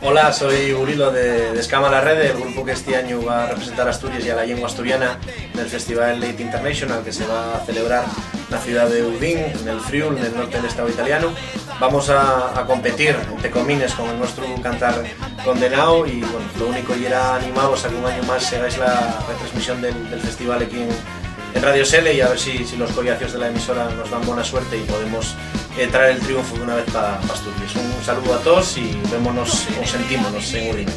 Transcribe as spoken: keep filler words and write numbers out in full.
Hola, soy Urilo de, de Escama la Rede, el grupo que este año va a representar Asturias y a la lengua asturiana en el Festival Late International que se va a celebrar na ciudá de Udín, en el Friul, en el norte del estado italiano. Vamos a, a competir, entre comines, con el nuestro cantar condenao y, bueno, lo único y era animaros a que un año más sigáis la retransmisión del, del festival aquí en, en Radio Sele y a ver si, si los collacios de la emisora nos dan buena suerte y podemos eh, traer el triunfo de una vez para Asturias. Un saludo a todos y vémonos o sentímonos en Udín.